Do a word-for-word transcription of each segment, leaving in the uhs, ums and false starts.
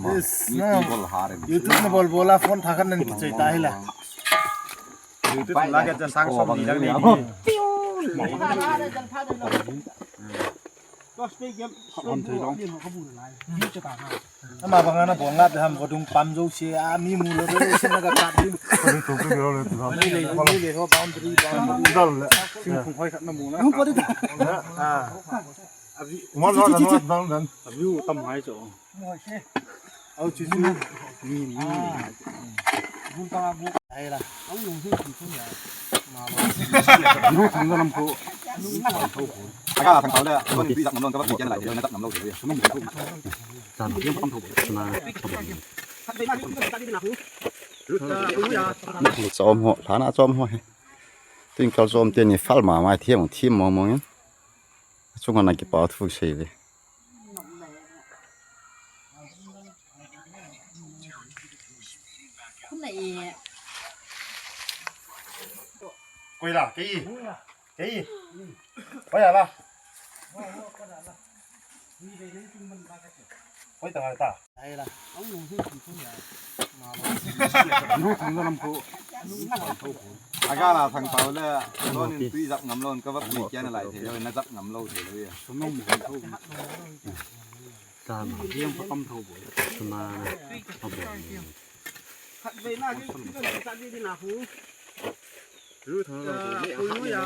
Yes, na. YouTube na bol bol a phone thakan nan kichai ta hila. YouTube na ka cha sang som ni lang ni. Ama banga na bol ngat ham vadung pam jo se a mi mu lo se na ka kat din. Ni le ni le ho boundary boundary. Dal le. Sing khung hoi khat na mu na. Mu pa di. Ah. Abi. Mo lo na dal dan. Abi u tam hai jo. Au chu chu. Ni ni. Bu ta bu. Hai la. Au lo se chu chu ya. Lu thang da lam ko. Aga thang tau le, ko ni pi dak ngam lo ka ba pi ken lai, na dak ngam lo de. Sum ni ko. Tan pi pam tho. Na. Chom ho, lhana chom ho he. Twinkle chom te ni fal ma mai thiam thiam mo mo. Chunga na kipa thu sei ve. Koi la, kei. Kei. Koi la. Koi ta ta. Ai la. Lu thang lam ko. Aga la thang tau le, lo nin tui jap ngam lo, ka va tui kia na lai thei lo, na jap ngam lo thei lo ya. Sum mong mong tho. Ta ma, yang pa kam tho bo. Sum ma. Khat ve na ki, ki ta di di na hu. Lu thang lam ko. Ku ya.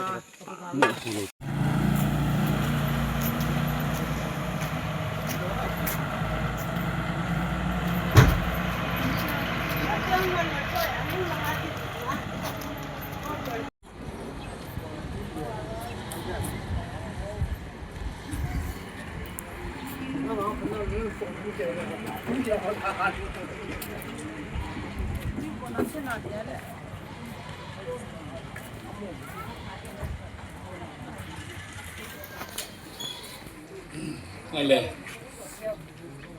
Ale.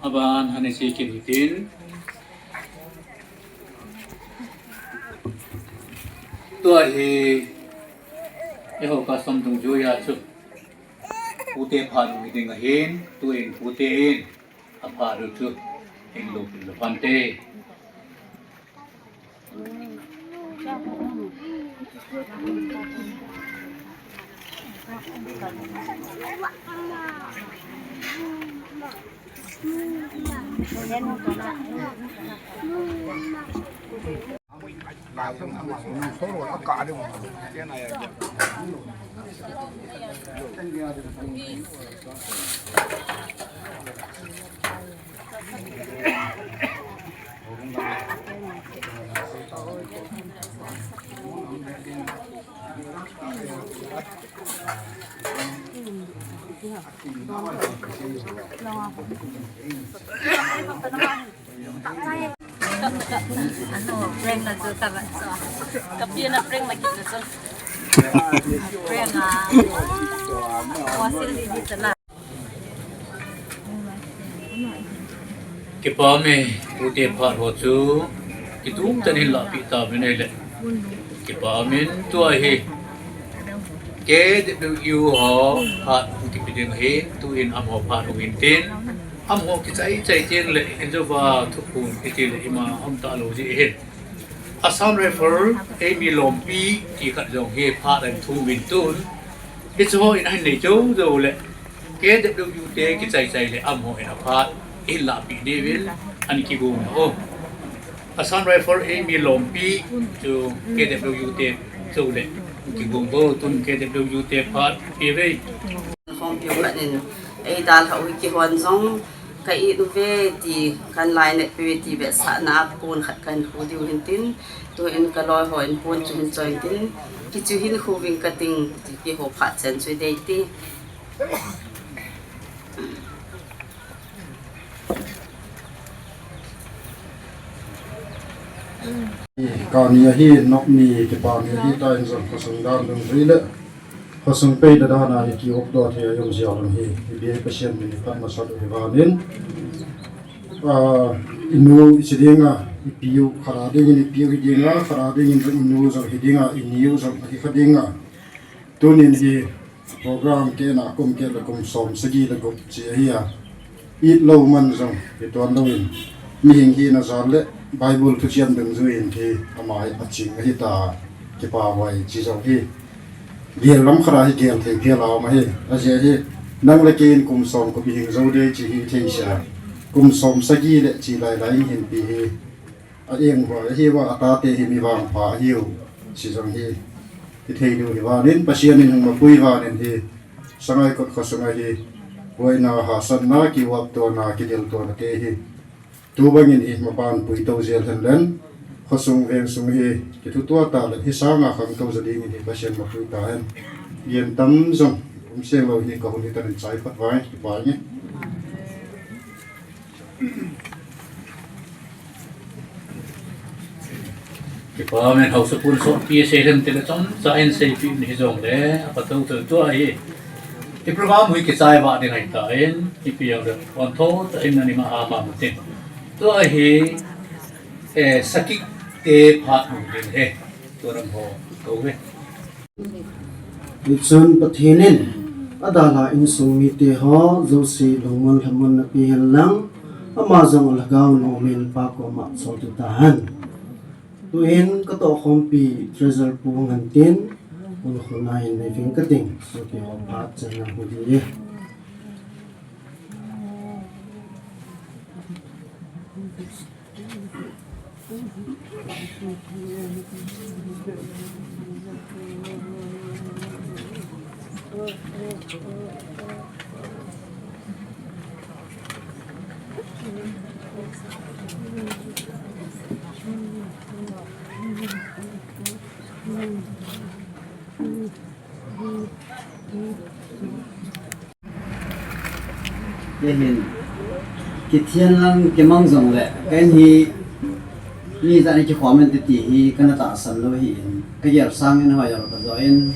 Aban hane si kin tin. Tua hi. Eiho ka som tung ju ya chu. Pute pha nu hi ding ahin. Tu in pute in. Apha ru chu. In lo pin lo phan te. Ano, prank na chu tara chu. Kapia na prank na kit na chu. Prank a. Wasil di di chu na. Kipa me, ute phat ho chu kitung tan hin lahpeh tauvin ahile. Kipa min tua hi K W U ho phat hung kipe ding ahin, tuin amaho phat hung hin tin, amaho kichai chai teng le, ijouva thuphon kiti le ima um talou ji ahin. Assam Rifle, eimi lompi ti khat jong hi phat ahin thum uvin tun, hiche ho in ahin nei jou jou le, K W U te kichai chai le amaho in aphat ihin lahpeh diuvin, ahin kigong u. Assam Rifle eimi lompi chu K W U te chu le kigong u, tun K W U te phat pe ve. Khompi u khat in eidalhah u hi kihon jong ka it uve ti, kan lainat peh uve ti vetsahna a pon khat kahin khu diu hin tin, tuin ka loi ho in pon chu hin choi tin, kichu hin khu ving kating ti, keiho phat chen chu dei ti. Kani ahi, nokni kipa ni ahi, tua in jong khosung dan dungjui le khosung peida dan a hi kiop doh thei a um jia lou hi, ipi Pathen min i phat masat u hi vangin. Ah, inu i chi dinga, ipi u khat a dingin, ipi u hi dinga, khat a dingin jong inu jong hi dinga, ini u jong hi kha dinga. Tunin hi program kehna kum keh le kum som sagi le gup chi ahi a. It lou man jong hi tuan louvin, mihing hina jal le Bible thucheng dungjui in hi ama hi aching ahi ta, kipa vai chi jong hi. Gel lam khat a hi gel thei gel a um ahi. Ajeh hi nang le kei in kum som ka hing jou ding chi hi thei sia. Kum som sagi le chi lai lai in hin pi hi. A eng uva, ahi uva, a tate hi mi vangpha ahiu, chi jong hi, hi thei diu hi vangin, Pathen in hung mapui vangin hi, Sangaikot khosung a hi, boina, hahsatna, kiuap tona, kidel tona te hi, tu bangin hi mapan pui to jel hen len, khosung veng sung hi, kithutua ta le, hi sanga khangtou ja dingin hi, Pathen mapui ta hen. Yen tam jong, um seng lou hi, ka hun hi tan in chai phat vai, kipa nge. Kipa min, haosapu in sotpi asei lhon tile chomcha in seipeh in hijongle, apha thou thou tua hi. I program hi kichai vah ding ahitan, ipi jong le, pon thou tah in nani ma a ma tin. Tua hi, eh, sakhi te phat hung ding ahi. Tua ram ho, kou ve. Hichun Pathen in adalha insung mite ho jouse lungmon lhamon napeh hen lang, ama jong alhagao nomin Pa koma choltoh tahen. Tuhin katoh khompi treasurer pu ngan tin, hun khuna hin nei ving kating, sopi ho phat chan lang hu ding e. Kei hin, kithian lang kimang jongle, ken hi, mi jat in kikhom in titi hi, kana tahsan lou ahin, kagel sangin hoi jong kajo in,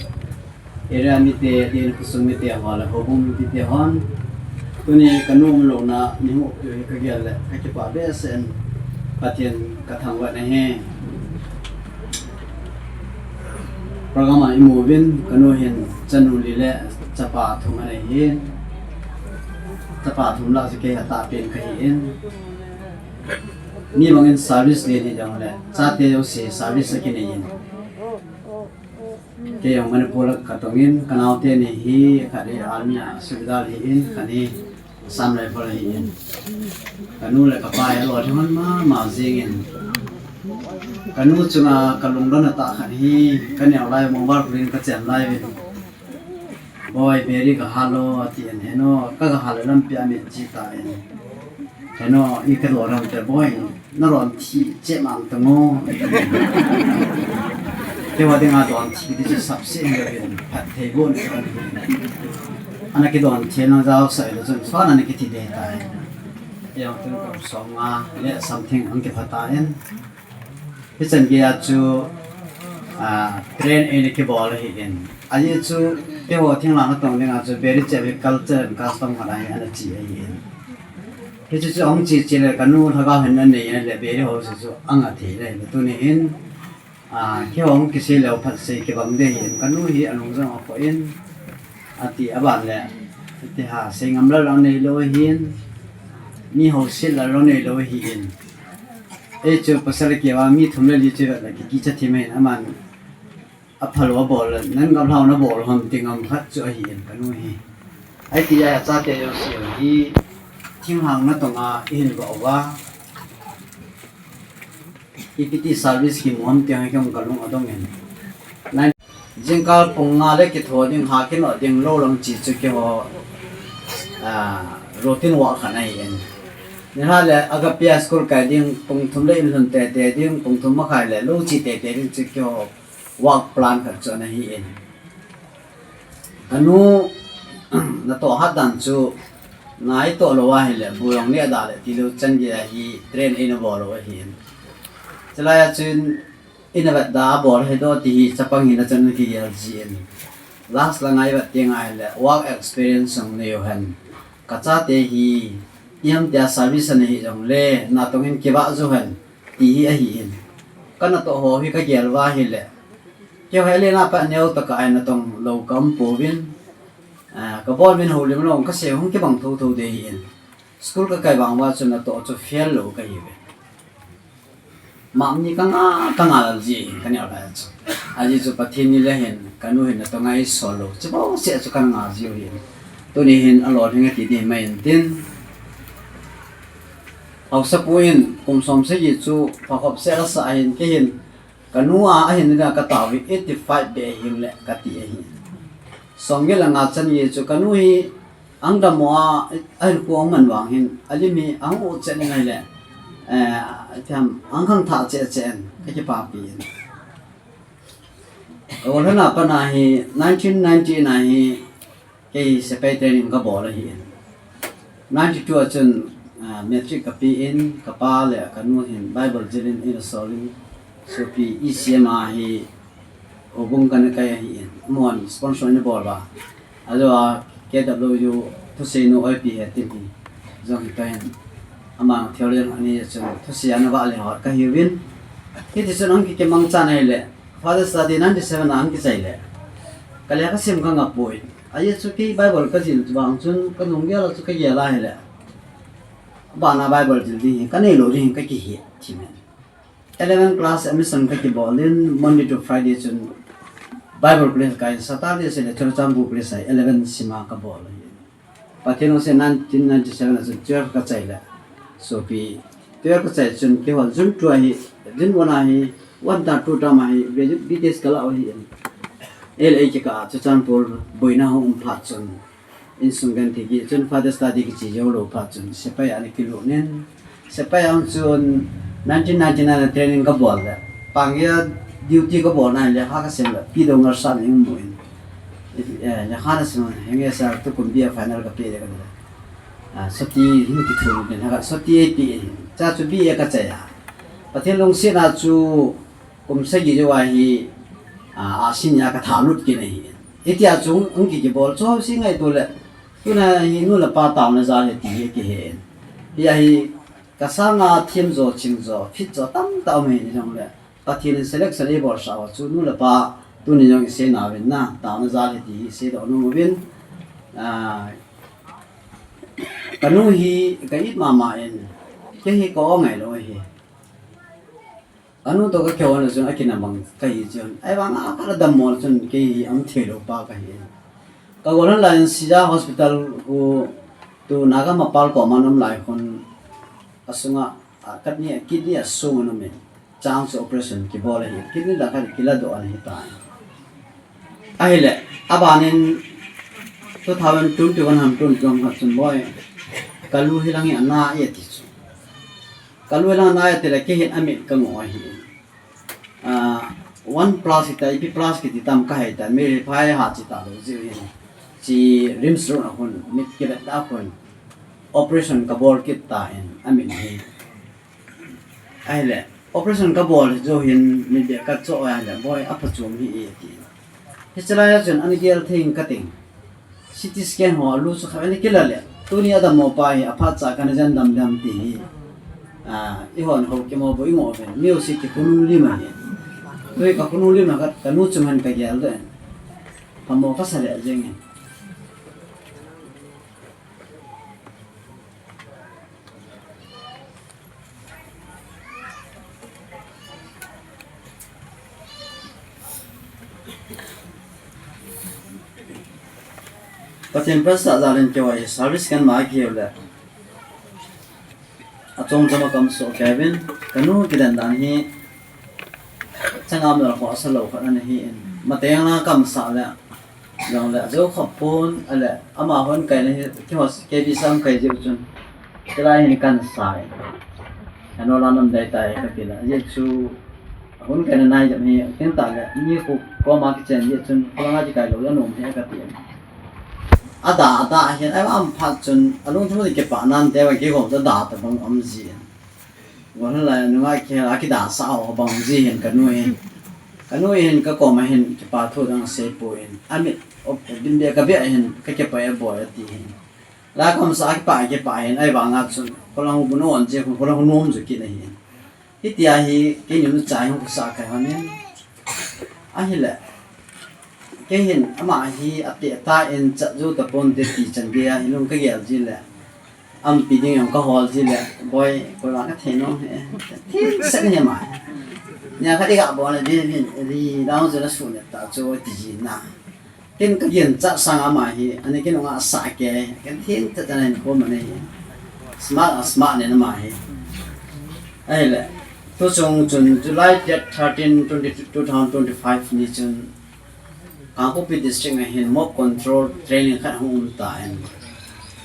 area mite, tin khosung mite ho le, houbung mite hon, tuni kanu umlouna, ni hung upi hi kagel le, kakipah behseh in, Pathen kathangvah in ahi. Program a imu uvin, kanu hin chanu li le chapa thum anei in. Chapa thum lah chu kei atahpen kahi in. Mi bangin service len hijongle, chate jouse service akinei in. Kei jong Manipur a katong in, kanaote ni hi, khat hi army a subedar ahi in, khat hi Assam Rifle ahi in. Kanu le kapa hi alolhing hon mama jing in. Kanu chunga kalungdon atah khat hi, kaneo lai mobile kulin kachen lai uvin. Boi, beri gahal o, atin, heno, kagahal le lampi a michi tan. Heno, i kalo lam te boi, nalon thi che mang tango. Keiho dinga don thi di chu sapse in, phat thei bon. Ana kidon thi na jao sai le chun, so ana kithi de tai. Yang tun kam som nga le something ang kipha tan. Hichan geiya chu, ah, train eina kibol ahin. Ajeh chu, keiho thinglhang natong dinga chu, very cheap culture and custom khat ahi, ana chi ahin. Hichu chu ahung chi chi le, kanu lhagao hin anei le, very ho chu chu anga thei le, tuni hin, ah, keiho hung kisei leu phat sei kibang ding ahin, kanu hi alung jong akhoh in, ati aban le, ati ha, sei ngam lal anei lou ahin, mi houset lal anei lou ahin. Ei chu pasal keiva mi thum le li chu la ki kicha thim ahin aman aphalou abol le, nang gamlhau nabol ham ti ngam khat chu ahin kanu hi. Ahi tia chate jouse hi thinglhang natonga ihin vah uva. Ipi ti service kimu ham ti hi keiho kalung adong in. Jingkah pung nga le kitho ding, ha kino ding, lou lang chi chu keiho, ah, routine work khat ahin. Nilhah le Agape a school kai ding, pung thum le in lhun tete ding, pung thum makhai le lou chi tete ding chu keiho work plan khat chu ana hin. Kanu natoh hat dan chu natoh lou ahile, bu jong neh da le tilou chan geiya hi train eina bol lou ahin. Chulai a chun Ina vetda abol ahi doh ti hi chapang hina chun kigel jin. Last langa ivet teng ahile work experience jong nei u hen. Kachate hi ihamtia service ana hi jongle natong in kivah jou hen ti hi ahin. Kanatoh ho hi kagel uva ahile, keiho hi alen a pat neo tah a natong lou kaum pouvin, ah, kabol uvin houlim lou kasei hung kibang thotho ding ahin. School kakai vang uva chu natoh chu fail lou kahiuve. Mapni kanga, kanga lal ji, kaneo lai chu. Ajeh chu Pathen ni le hin, kanu hin natong a eisol lou. Chubou seh chu kana ngah jiu hin. Tuni hin alolhing ati ding mai intin. Haosapu in, kum som sagi chu, phakhop seh asa ahin, kei hin, kanu a, ahin nina katao hi eighty five beh hing le kati ahi. Som get le nga chan gei chu, kanu hi, Ang dammo a, ahin khu ang man vang hin, alim hi, ang u che ning ahile, eh, thiam, ang khang tha che che en, kakipapi in. Ka golhang a pat a hi, nineteen ninety-eight a hi, kei sepai training kabol ahi in. Ninety-two a chun, ah, matric kape in, kapa le kanu hin, Bible jil in, eina sol in, sopi E C M a hi, Houbung kana kai ahi in, amahon sponsor eina bol uva. Ajou a K W U thuseinu oipi he tin hi. Jong hi kahin. Ama theologian ani chun thusei ana vah le hot kahiuvin. Hiti chun ang kikimang chan ahile. Father study ninety seven a ang kichai le. Ka lekha sim kangah poi. Ajeh chu kei Bible kajil vang chun kanung gel a chu kagel ahile. Abana Bible jil ding hi, kanei lou ding hi kakihet thim in. Eleven class admission kakibol in, Monday to Friday chun Bible college kai, Saturday seh le Churachandpur college a eleven sim a kabol ahi. Pathen lungset in nineteen ninety-seven a chun twelve kachai le. Sopi, twelve kachai chun keiho June two a hi, June one a hi, one term two term a hi, graduate B T S kalah u ahi. Ei le ei kikah a Churachandpur boina hung um phat chun. Insung genthei kit chun Father study kiche jou lou phat chun sepai a ana kilut in. Sepai a chun nineteen ninety-nine a training kabol le. Pang geiya duty kabol na le lekha kasem le P W ngal san ing mu in. Eh, lekha nasim henge sir tukum B A final kape le kati le. Ah, soti hin kithu in ha soti eipe in. Cha chu B A kachai a. Pathen lungset a chu Kum sagi jou a hi, ah, a senior katha lut kit ahi. Hitia chu hung kikibol chu house ngaito le. Tuna hi nu le pa taona jal ahi ti hi kihe. Hia hi kasanga thim jo, ching jo, fit jo tamtah um ahi jongle. Pathen in selection eibolsah uva chu nu le pa tuni jong isei nauvin na, taona jal ahi ti hi seidoh nom uvin. Ah, kanu hi ka it mama in, kei hi ka o ngailou ahi. Anu toh kakihou na chun akinah bang kahi chun. Ahivang a kadammo chun kei hi aum theilou pa kahi. Ka golhang lai in Shija Hospital khu tu Naga Mapal koma aum lai khun asunga, a, kidney, kidney asung aum in. chang chu operation kibol ahi. Kidney lah khat kiladoh ana hitai. Ahile, abanin two thousand twenty-one ham twenty-two ham khat chun boi, ka lu hi lang hi ana e ati chu. Ka lu hi lang ana e ati le kei hin amit ka ngo ahi. Ah, one plus kiti, ipi plus kiti tam ka hei ta, mi phai ha chi ta lo jiu hin. Chi RIMS road a hun, mit kivet ta hun. Operation ka bol kit ta in, amit hi. Ahile, operation ka bol hi chu hin, mi bia ka cho ahile, boi, aphachom hi e ti. Hiche lai a chun, ana gel thei ka ting. C T scan ho, a lu chu kha, ana kila le. Tuni adam mo pa hi, aphat cha kana jen dam dam ti hi. Ah, i hon ho ki mo bo i mo ven. Mi u si ki khonung lim ahi. Tui ka khonung lim na ka, ka nu chung han ka gel den. Ka mo ka sa le jeng. Pathen phat sah jal in keiho hi service kan ma keu le. Achom chom a kam so kevin, ka nu kidan dan hi changam la ho sa lo khat ana hi in. Mateng la kam sa le. Jong le, jo khop pon, ale, ama hon kai na hi, keiho, K B C ham kai jiu chun. Kei lai hin kan sa e. Ano la nam dai tai ka ti la. Ye chu, hon kai na nai jam hi, ken ta le, ni khu koma kichen ye chun, kholanga kikai lo, anom hi ka ti. Ada, ada hin, ai am phat chun, alung thum kipa nan te wa ki gom da da ta bang am ji. Gol lai nunga khel a kida sa ho bang ji hin ka nu hin. Ka nu hin ka koma hin kipa thu dang sei pon. Amit op din de ka bia hin ka kipa e boi ati hin. La kam sa kipa kipa hin ai banga chun. Kolang bu non je kolang nom ju ki na hin. Hitia hi keini nu chai hung sa kai hon hin. Ahile. Kei hin ama hi ate ta in chat ju ta pon te ti chan dia hi lung ka gel ji le. Ampi ding jong ka hol ji le, boi, koi vang ka thei nom he. Thin set ni ma. Nia ka ding a bol le, di, di, di, dang chu na su ne ta chu ti ji na. Ken ka gen cha sang ama hi, ani ken nga sa ke, ken thin ta ta nen ko ma nei. Smart, a smart ne na ma hi. Ahile, tu chung chun July date thirteen, twenty, two thousand twenty-five ni chun, Kangpokpi District a hin mob control training khat hung um ta in.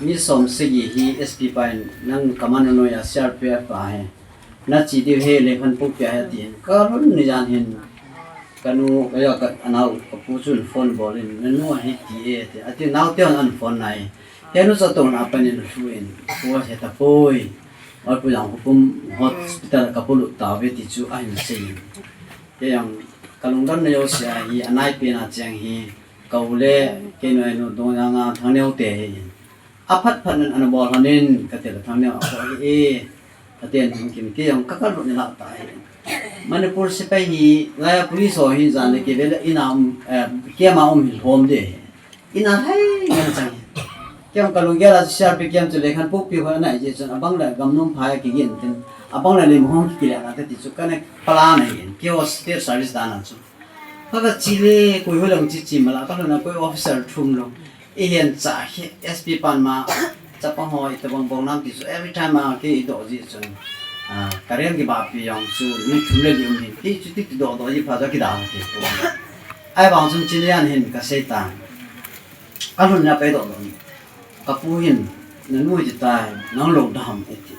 Mi som sagi hi S P pa in nang commando noi a C R P F pa hi. Na chi diu he le khan pu pia he ti. Ka lhun ni jan hin. Ka nu ka ya ka anau ka pu chun phone bol in. Na nu a hi ti e ti. Ati nau te an phone nai. He nu cha to na pa nin hlu in. Pu he ta poi. Oi pu yang hukum hospital ka pu lu ta ve ti chu a hin sei in. Kei jong ka lungdam na jouse a hi, anaipen a cheng hi, ka u le, kei noi nu dong jang a Thangneo te hi. Aphat phat nan ana bol hon in, ka ti le Thangneo a ko hi e, ka ti an hung kin kei jong ka ka lut ni la ta hi. Manipur sepai hi, laiya police ho hi jan le kei ve le in a um, eh, camp a um hi lhom de hi. Ina hai ngan chang. Kei jong ka lunggel a C R P camp chu le khan pukpi ho na ji chun abang le gamnom phai a kigin tin. Abang le lim hong kile na te ti chu ka ne pala na hin. Kei ho state service dan an chu. Ka ka chi le koi ho lang chi chi mala ka lo na koi officer thum lo. I hian cha hi S P pan ma chapang ho i tabang bong nam ti chu every time a kei i do ji chun. Ah, ka rian kiba pi jong chu ni thum le li um hin. Kei chu ti ti do do ji pha ja ki da ti. Ai bang chun chi le an hin ka sei ta. Ka lhun na pei doh doh ni. Ka pu hin, "Na nu hi tai, nang lo dam," e ti.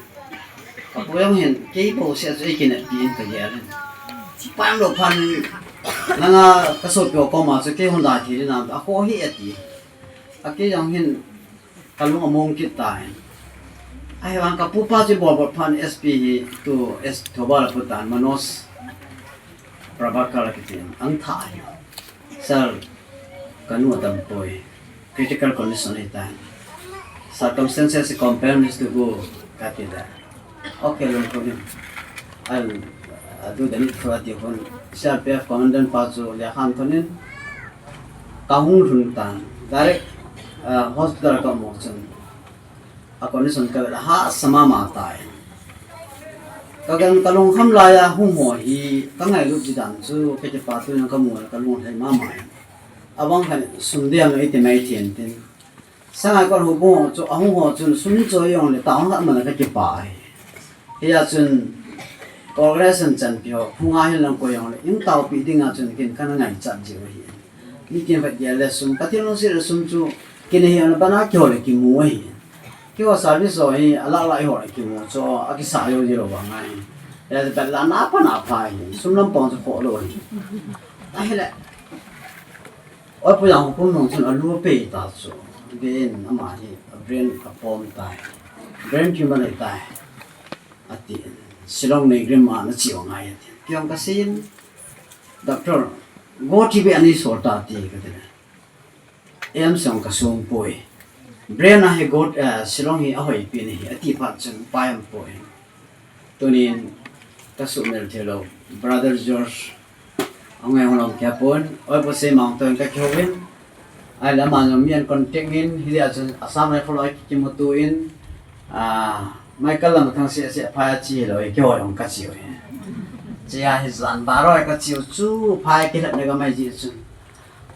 Ka pu jong hin, "Kei bou sia chu ei kineppi in," ka gel in. Pam lo phan, nanga ka sopi ho koma chu kei hon da thei ding nam, a kho hi e ti. A kei jong hin, ka lung a mong kit ta hin. Ahivang ka pu pa chu bol bol phan S P hi tu S Thoubal a pu tan Manoj Prabhakar kiti in, ang tha hi. Sir, ka nu a dam poi. Critical condition ahi tai. Circumstances compare needs to go, ka ti le. Okay, lungkham in. I'll, uh, do the needful ati hon. C R P F commandant pa chu lekha an thon in. Ka hung lhun tan. Direct, uh, hospital ka mo chun. A condition ka vet a hahsa mama tai. Ka gan ka lungkham lai a hung ho hi ka ngailut ji dan chu ka kipa tu in ka mu le ka lunglhai mama in. Abang khan sum diam ei ti mai thian tin. Sangai kol hu bu chu a hung ho chun sum choi jong le ta hung hat man ka kipa ai. Hia chun Congregation chanpi ho, phunga hin lang koi jong le, in taopi dinga chun kin kana ngaichat jiu ahi. Mitin vet dia le sum, Pathen lungset le sum chu, kin ahi ana bana kihol le kimu ahi. Kihol service ho hi, ala la ihol le kimu chu, akisa jo jilou vang ahi. Ya vet la na pa na pa hi, sum lam pong chu kho lou ahi. Ahile, oi pu yang kum nung chun alu pe ta chu, ben ama hi, brain apom tai, brain tumor le tai. Ati, Shillong nei grim ma na chi ong ai ati. Kiong ka sin, doctor, go T B ani sol ta ti ka ti. Em song ka sung poi. Brain a hi go, eh, Shillong hi ahoi pi ni hi, ati phat chun pai am poi. Tunin ka sumel thei lou. Brother George, Angai hung lom kia pon, oi pu se mang ton ka kihou in. Ai la ma jong mi an contact in, hi dia chun Assam Rifle oi kimutu in, ah, Michael lam thang se se phai a chi lo, i kihou jong ka chiu hi. Chi a hi jan ba roi ka chiu chu, phai kilat le ka mai ji chun.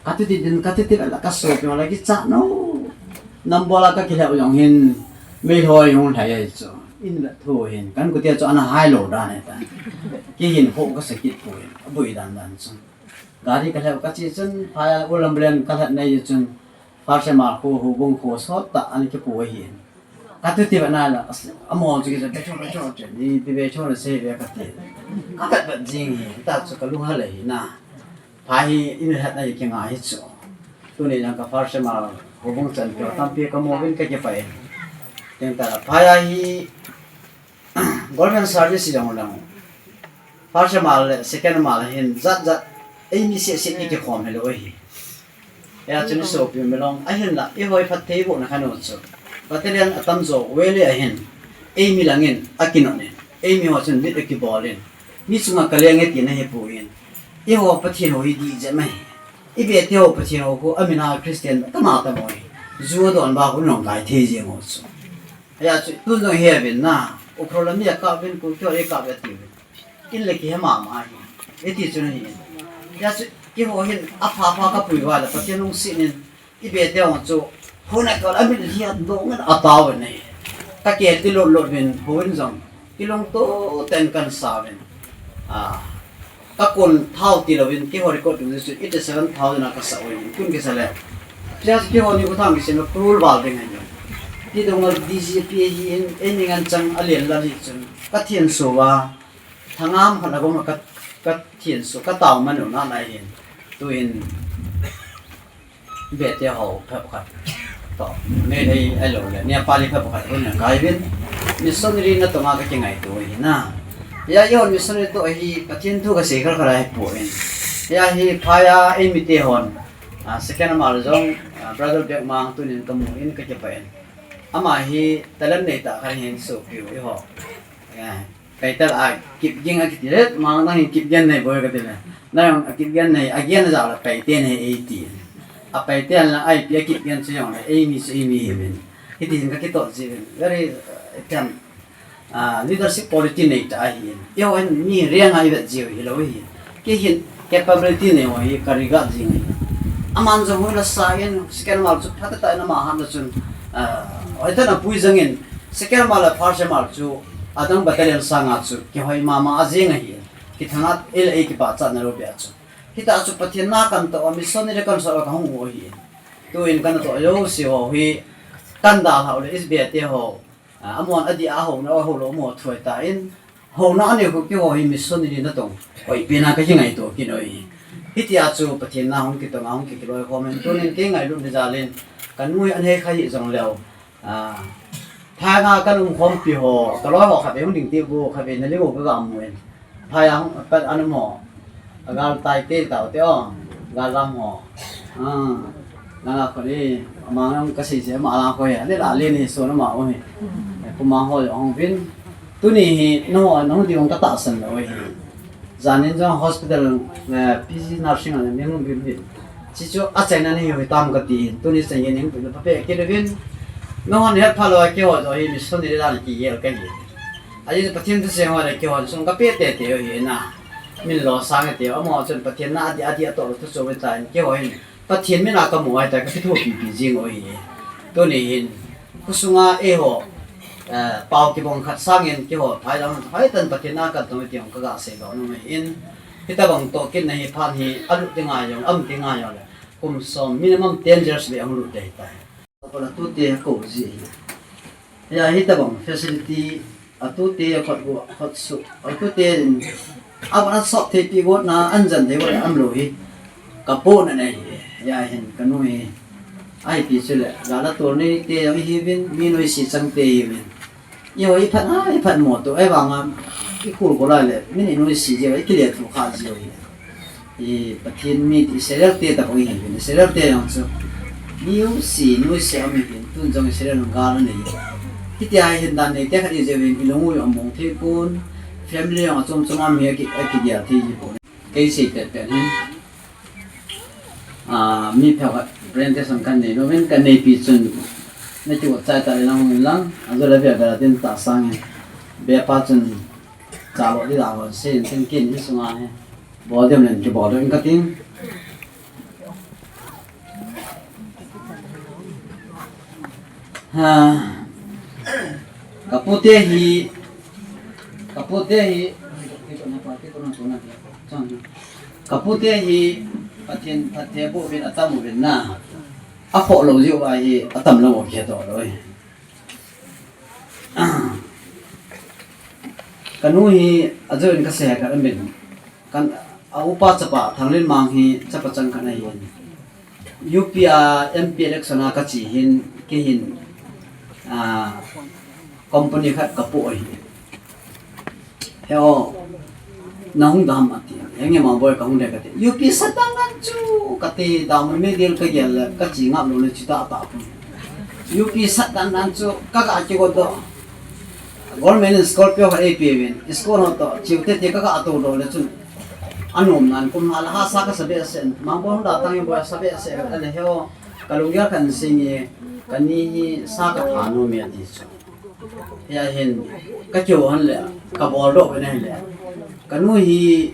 Ka tu ti din, ka tu ti la ka so pi la ki cha no. Nam bola ka kihou jong hin, mei hoi hung thai ai chu. In la thu hin, kan ku tia chu ana hai lo dan ai ta. Ki hin ho ka sakit pu hin, a bui dan dan chun. Gari ka lheu ka chi chun, phai a ulam len ka lhat nei chun, Farshema khu, Hubung khu, sot ta an kipu ahi. Ka tu ti ba na la, as-, amo chu ki chun, "Becho, becho," chun, "Ni pi becho le sei be," ka ti. Ka vet vet jing hi, ta chu ka lu ha le hi na. Phai hi in lhat nei ki ngai hi chu. Tuni lang ka Farshema, Hubung chan pio tampi ka mu vin ka kipai. Teng ta phai a hi, Government service jong lang. First mal le second mal hin jat jat. Eimi seh seh ni kikhom helou ahi. Hia chun i sopi mi long ahin la, i hoi phat thei boh na khan u chu. Battalion atam jo vele ahin. Eimi langin akinot in. Eimi ho chun mit akibol in. Mi chunga ka leng e tina hi pu in. I ho Pathen ho hi di je mai. I be te ho Pathen ho khu amin a Christian tama tamo hi. Ju don ba khu long kai thei jeng u chu. Hia chu tun jong he vin na, Ukhrul lam mi a kap vin, Kuki ho le kap ve ti vin. In le kihe mama hi. Iti chu na hi. Hia chu keiho hin apha pha ka pui uva le Pathen lungset in i be te ho chu hung a kal a min hia dong in a tao vin ahi. Ka ke ti lot lot vin, hou vin jong. Kilungto ten kan sa vin. Ah, Ka kon thao ti louvin, keiho record tu chu eighty seven thousand a ka sa uvin, kun kisa le. Plus keiho ni ko thang kisa le, cruel bal ding ahi. Ti dong D G P hi in, ei ni ngan chang a lian la li chun. Ka thian so va, thangam khat a gom ka, ka thian so, ka tao man u na na hin. Tu in, Bete ho phabep khat. To, Meitei ahilou le, Nepali phabep khat hun ngai vin. Missionary natong a ka kingaito hi na. Hia, hia missionary toh hi Pathen thu ka sei khel khel ahi poi. Hia hi phai a eimi te hon. Ah, second mal jong, ah, Brother Bekmang tunin ka mu in ka kipah in. Ama hi talent nei tah khat ahin sopi u eiho. Hia. Paitel a Kipgen a kiti le, ma nang hin Kipgen nei boi ka ti le. Nang a Kipgen nei, a gen ja la Paite nei ei ti. A Paite la ai pi a Kipgen chu jong le, eimi chu eimi hi vin. Hiti hin ka kitot ji vin. Very, uh, item, uh, leadership quality nei tah ahi. Eiho hin mi reng a i vet ji u hilou hi. Kei hin capability nei u hi ka regard jing ahi. Aman jong hoi la sa in, second mal chu phatah tah in ama ham la chun, ah, hoi tah in a pui jang in, second mal le first mal chu, adang battalion sanga chu, kihoi mama a jing ahi. Kithang a, ei le ei kipachatna lou bia chu. Hita chu Pathen na kan toh, missionary kan so ka hung u ahi. Tu in kan toh jouse ho hi, kan dalhau le S B I te ho, Ah, amon adih a houna, a houlou mo thuai ta in, houna anei khu keiho hi missionary natong. Hoi pi na ka kingaito kinoi. Hitia chu Pathen na hung kitong a hung kikiloi khom in, tunin kei ngailut ni jal in, ka nu hi anei kha hi jong leu. Ah, phai nga kan um khom pi ho, ka loi ho khat vei hung ding ti bu, khat vei na liu ka ga mu in. Phai a hung, a pat an mo. A gal tai te tau te o. Gal lam ho. Ah. Langa kholi. Ama nang ka sei sei ma la khoi. Ani la le ni so na ma o hi. Kuma ho yo hung vin. Tuni hi no no di hung ka tahsan lo hi. Janin jong hospital, eh, P G nursing a ni hung vin vin. Chi chu a China ni hi tam ka ti. Tuni China ni hung vin pa pe ke le vin. No han het pha lo ke ho jo hi missionary dan ki yel ka hi. Ahi Pathen thu seng ho le keiho sung ka pe tete u hi na. Min lo sang te u, amaho chun Pathen na adih, adih a toh lo thu chu ve ta in keiho hin. Pathen min a ka mu ai ta ka kithopi pi jing u hi. Tuni hin. Khusunga eiho. Eh, pao kibang khat sangin kihou phai lang, phai tan Pathen a katong ti jong kaga seidoh nom in, hitabang toh kit na hi phat hi, alut ding a jong, aum ding a jong le, kum som, minimum ten years le ahung lut ding ahitai. Kola tute ko ji hi. Ya, hitabang facility, atute khut gu, khut su, atute in, abana sop thei pi got na, anjan thei got na aum lou hi. Kapohnat ahi, ya hin, kanu hi. Ahi pi chule, gala tol nei te jong ihiuvin, mi noise chang te ihiuvin. Eiho iphat a, iphat mo to, ahivanga, ikul kol a le, mi nei noise jeh, ikile thu kha jeh hi. I Pathen mi ti Israel te tabang ihiuvin, Israel te jong chu. Noise, noise aum ihiuvin, tun jong Israel jong gala nei. Hitia hi hin dan nei te khat ihiuvin, ilung u jong among thei pon, family jong achom chom a mi aki, akigel thei ji pon. Kei sei pet pet hin. Ah, mi phabep khat presentation kanei nom in, kanei pi chun. Nakiu chai ta le lang in lang, ajo le via via tin ta sangin. Be pa chun, cha lo di da lo, sei in tin kin in sunga hi. Bol dem len kibol doh in kating. Ha, kapute hi, kapute hi, kapute hi, Pathen phatthei boh uvin atam uvin na. Akhoh lou jeh uva hi, atam lou u kihe doh lou hi. Kanu hi, ajo in kasei khat amin. Kan, a upa chapa, Thanglenmang hi, chapa chang khat ahin. U P a M P election a kache hin, kei hin, ah, company khat kapoh ahi. He o, nahung dam ati. Henge Mangboi kahung le kati. U P sat dan dan chu, kati dam me dil kagel le, kache ngap lou le chu ta ta pon. U P sat dan dan chu, kaga kigot doh. Government in Scorpio khat eipe uvin, Scorpio ho toh, chiu tete kaga tou doh le chun. Anom nan kum hala ha sa kasa behseh, Mangboi hung da tang in boi sa behseh, ale he o, kalunggel khat in sing e, kani hi sa katha nom e ati chu. Hia hin, kakihou hon le, kabol doh uvin ahile. Kanu hi,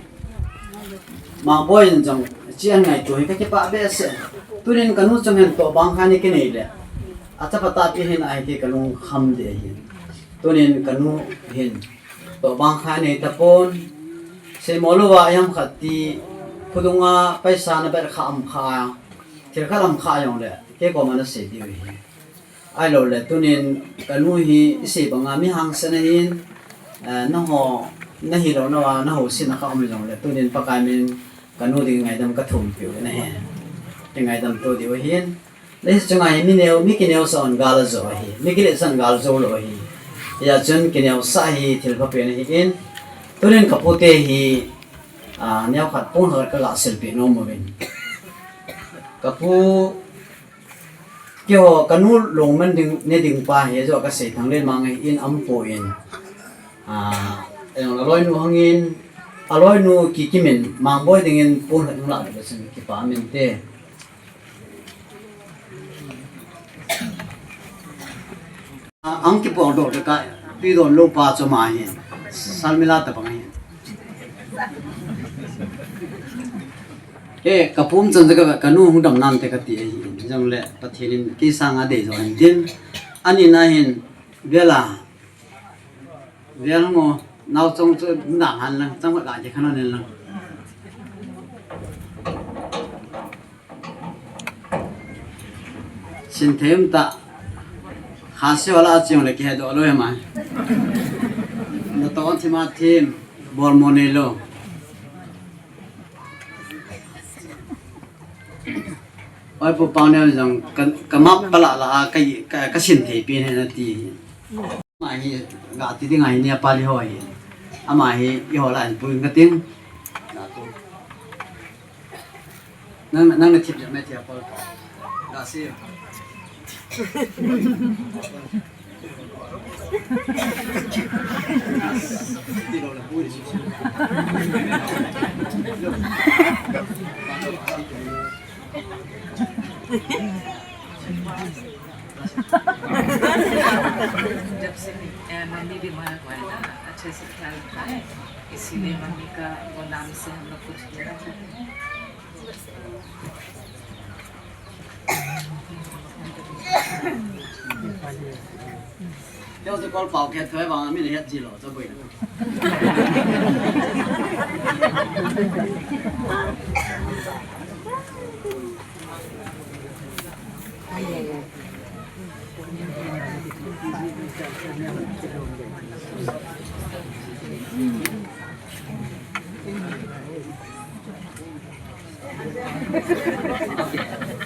Mangboi in jong, chi an ngaito hi kakipah behseh. Tunin kanu chang hin tohbang khat ni kinei le. Achapa tahpi hin ahi ti kalung kham deh ahi. Tunin kanu hin, tohbang khat nei tapon. Seimo louva iham khat ti, khudunga paisa na ber kha am kha, thil khat am kha jong le, kei koma nasei diu ahi. Ahilou le, tunin kanu hi isei banga mi hangsan ahin, eh, nangho, nahi lou nau a, naho sina kha um jong le, tunin Pakai min kanu ding ngaidam kathum piu na hi. Kingaidam to diu ahin. Leiset chunga hi mi neo, mi kineo sa hon gal ajo ahi. Mi kilet sa hon gal jou lou ahi. Hia chun kineo sa hi thil pha pen ahin. Tunin kapute hi, ah, neo khat pon khat kaga silpeh nom uvin. Kapu Keiho kanu lungman ding, ne ding pa hi, ajo kasei Thanglenmang ahin aum poi. Ah, aloinu hangin, aloinu kikimin, Mangboi dingin pon khat hung lah le chun kipa min te. Ah, ang kipong doh le ka, tui don lou pa chu ama hin, Salmila tabang ahin. Ke, kapu um chan chu ka, kanu hung dam nante kati ahi, jongle, Pathen in kei sanga dei jo ahin tin, ani na hin, vela, vel mo, nao chong chu, na han lang, chang ka ti khan nen lang. Sin them ta, ha se wala chong le ke do lo ma. Na to thima thim, bol mo ne lo. Oi, pu pau ne jong ka, ka map pala la, ka, ka, ka sin thei pi ne na ti. Ama hi, ga ti ding ahi ni a pali ho hi. Ama hi, i ho la an pu ka ting. Nang, nang na thip ja me ti a pal. Ga si. जब से, अ, मम्मी बीमार हुआ है ना, अच्छे से ख्याल रखा है, इसीलिए मम्मी का वो नाम से हम लोग कुछ लेना चाहते हैं। Kei chu kol pao khe thoi vang mi le het ji lo, cha boi.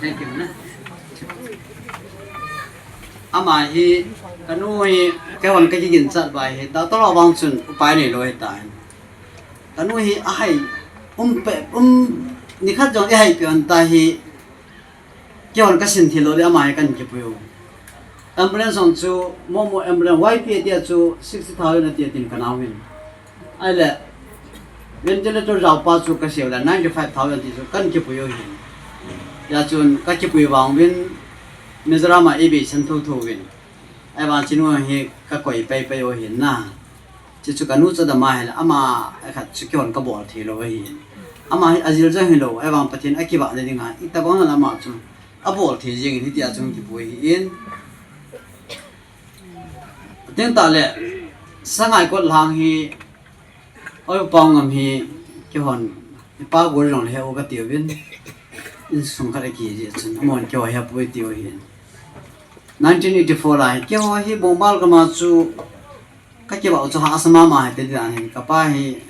Thank you, na. Ama hi, kanu hi, keihon kakiginchat bai hi, ta tolo vang chun upai neilou hitan. Kanu hi ahai, um pe, um, nikhat jong ihai pe on ta hi, keihon kasin thei lou le ama hi kan kipui u. Ambulance jong chu, momo ambulance, Y P A tia chu sixty thousand ati tin kana uvin. Ahile, ventilator jao pa chu kasei u le ninety five thousand ti chu kan kipui u hin. Hia chun kakipui vang uvin, Mizoram a eibe san thotho uvin. Ahivang chinu hi kakoi paipai u hin na. Chuchu kanu chu dam ahile, ama khat chu keihon kabol thei lou ahin. Ama hi ajil jong hilou, ahivang Pathen akivah na dinga, itobang le ama chu abol thei jing in hitia chu kipui ahin. Teng tale, Sangaikot lang hi, oi pau ngam hi, keihon, ipa gol jong le he u kati uvin, insung khat akiji chun, amahon keiho he pui ti u ahin. Nineteen eighty-four lai, keiho hi Bongmal gam a chu, kakivah u chu hahsa mama hite ti dan hin, kapa hi,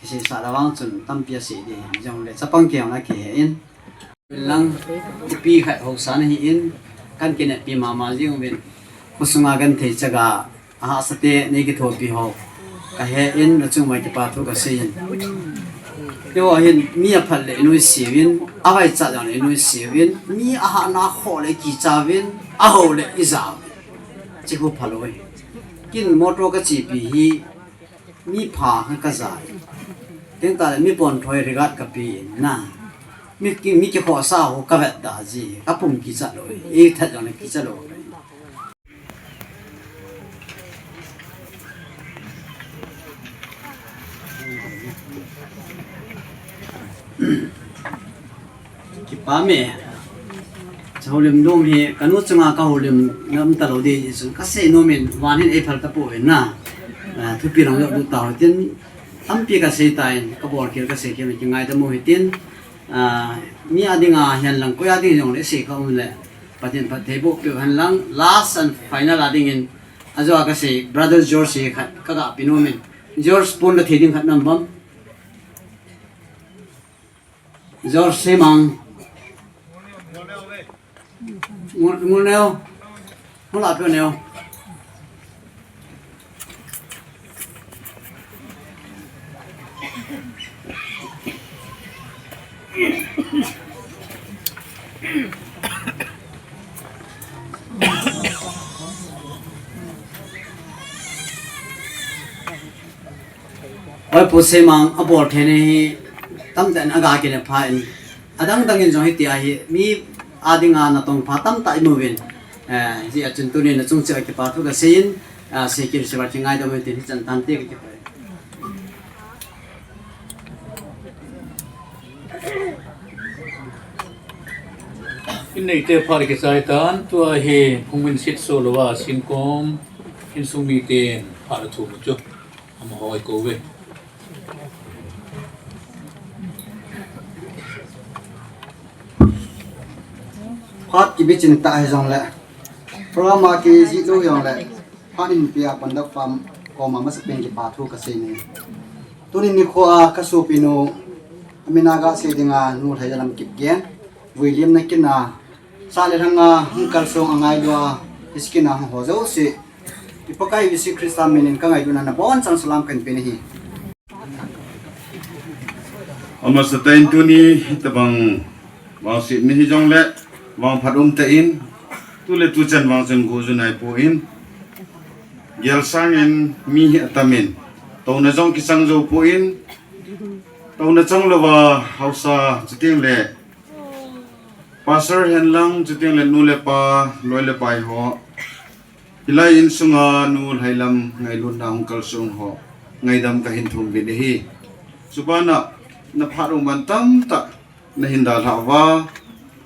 kisei sah le vang chun, tampi asei ding, jong le, chapang keiho na kihe in. Lang, ipi khat haosa nahi in, kan kineppi mama jing uvin. Khosunga genthei chaga, ahahsa te, nei kithopi ho. Kahe in, nachung uva kipa thu kasei in. Keiho hin, mi aphat le inuisat uvin, avaichat jong le inuisat uvin, mi ahahna khoh le ikicha uvin, ahao le ija uvin. Chi khu phalou e. Kin motor kachepi hi, mi pha kha kaja e. Teng tale mi pon thoi regard kape in na. Mi ki, mi kikhohsa ho kavetda ji. Kapum kichat lou e. Ithat jong le kichat lou e. Kipah e. Houlim nom hi, kanu chunga kahoulim nom talou ding, kasei nom in, van hin eiphal tapoi na. Ah, thupi lang jong du tao tin, tampi kasei tan, kabol khel kasei khel, kingaidam u hitin, ah, mi a dinga hihen lang, koi a ding jong le sei kaum le, Pathen phattheiboh peh hen lang, last and final a dingin, ajo a kasei, Brother George hi khat, kaga pe nom in, George pon la thei ding khat nam bam. George Semang. Ngul, ngul neo. Ngul ape neo. Oi, Pu Semang, abol thei nei hi, tamtah in aga kile pha in, adang dang in jong hitia hi, mi a dinga natong pha tamtah imu uvin, eh, hijeh a chun tunin nachung cheh a kipa thu kasei in, ah, sei kit seh uva kingaidam u hitin hichan tante kakipah e. In neite phat kichai tan, tua hi phungmin sitso louva, singkom, insung miten phat athum u chu. Amaho i kou ve. Phat kibichin tah hijongle, program a kijih lou hijongle, phat in pia pon dok pam koma masapen kipa thu kasei nei. Tuni nikho a kasopinu, amin a gasei dinga Nu Lhaizalam Kipgen, vuilimna kin a, sah le lhang a hung kalsong a ngailu a, hiche kin a hung ho jouse, i Pakai Jesu Christa minin kangailutna nabonchauvin salam kahin pe nahi. Amasatah in tuni hitobang vangsetna hijongle, vangphat umtah in, tu le tu chan vang chun goju naipoi, gel sangin mi hi atamin, touna jong kichang joupoi, touna chang louva haosa chuteng le Pastor henlang, chuteng le nu le pa, loi le pai ho, hilai insunga Nu Lhailam ngailutna hung kalsong ho, ngaidam kahin thum uvin ahi. Chubana, naphat um man tamtah nahin dalhah uva,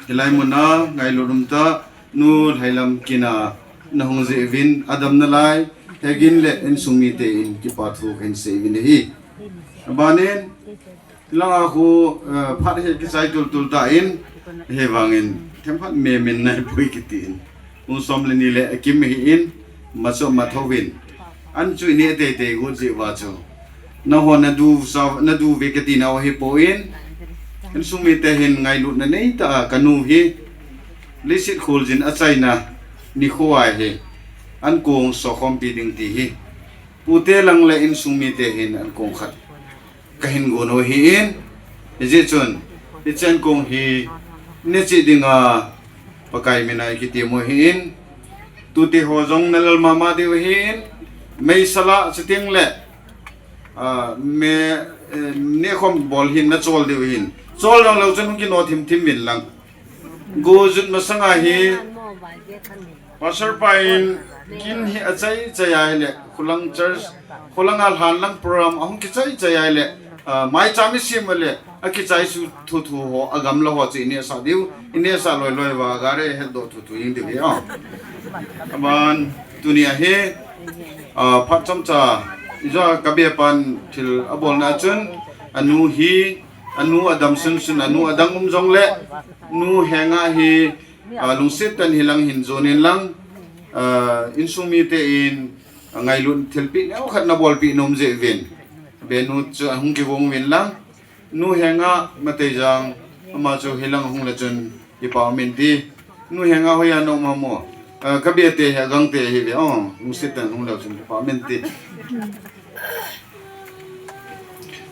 hilai muna ngailut umtah Nu Lhailam kin a nahung jeh uvin, adam nalai, Hegin le insung mite in kipa thu kahin sei uvin ahi. Abanin, langa khu, eh, phat hi kichai tultul tan, hivangin, themkhat memin naipui kitin. Pung som le ni le akim ahin, maso mathouvin. An chu ineh teitei got jeh uva chu. Nangho nadu sa, nadu ve kati nau ahipon, insung mite hin ngailutna neitah a kanu hi, leiset kholjin achaina nikho ahi, ankong sokhompi ding ti hi. Pute lang le insung mite hin ankong khat kahin gon u ahin, hijeh chun, hiche ankong hi neche dinga Pakai mina ikitem u ahin, tute ho jong nalal mama diu ahin, meisel a chuteng le, ah, me, eh, nekhom bol hin nachol diu ahin. Chol jong leu chun hung kino thimthim uvin lang. Go jot masanga hi, Pastor pa in kin hi achaichai ahile, khulang church, khulanga lhan lang program ahung kichaichai ahile, ah, maicham isem le, akichai su thuthu ho, agamla ho chu inehsah diu, inehsah loiloi uva, gari hetdoh thuthu jing diu ahi, ah. Aban, tuni ahi, ah, phat chomcha, ijou a kabe pan thil abolna chun, anu hi, anu adam sunsun, anu adang um jongle, nu henga hi, ah, lungset tah in hilang hin jon in lang, ah, insung mite in, ah, ngailut thilpeh neokhat nabolpeh nom jeh uvin. Benu chu ahung kigong uvin lang, nu henga Mateijang, ama chu hilang ahung le chun, kipa um inte. Nu henga hoiya na um ham o. Ah, kabe te hi, Agangte ahiuve, oh, lungset tah in hung leu chun kipa um inte.